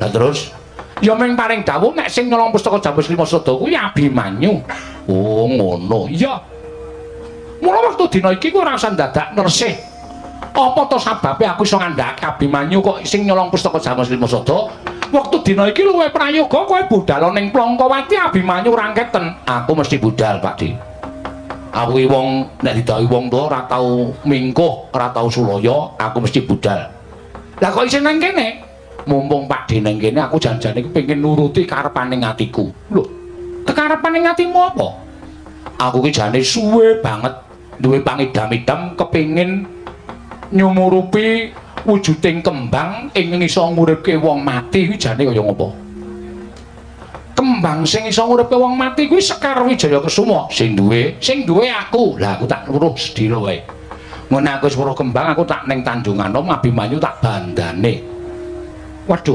Lah terus ya ming paring dawuh nek sing nyolong pustaka Jambus Lima Sada kuwi Abimanyu. Oh, ngono. Iya. Mula wektu dina iki kowe ora usah dadak nersih. Apa to sababe aku iso ngandhakake Abimanyu kok sing nyolong pustaka Jambus Lima Sada? Wektu dina iki luwih prayoga kowe budal ning Plongkowati, Abimanyu rangketen. Aku mesti budal, Pak Di. Aku iki wong nek didhawuhi wong tuwa ora tau mingkuh, ora tau sulaya, aku mesti budal. Lah kok isih nang kene? Mumpung Pak Di nang kene, aku janjane kepengin nuruti karepaning atiku. Lho, kekarepaning atimu apa? Aku ki jane suwe banget duwe pangidam-idam kepengin nyumurupi wujuding kembang ing iso nguripke wong mati kuwi jane kaya ngopo? Kembang sing iso nguripke wong mati kuwi Sekar Wijaya Kesuma. Sing duwe aku. Lah aku tak weruh sedina wae. Ngono aku wis weruh kembang, aku tak ning Tanjung Anom, Abimanyu tak bandane. Waduh.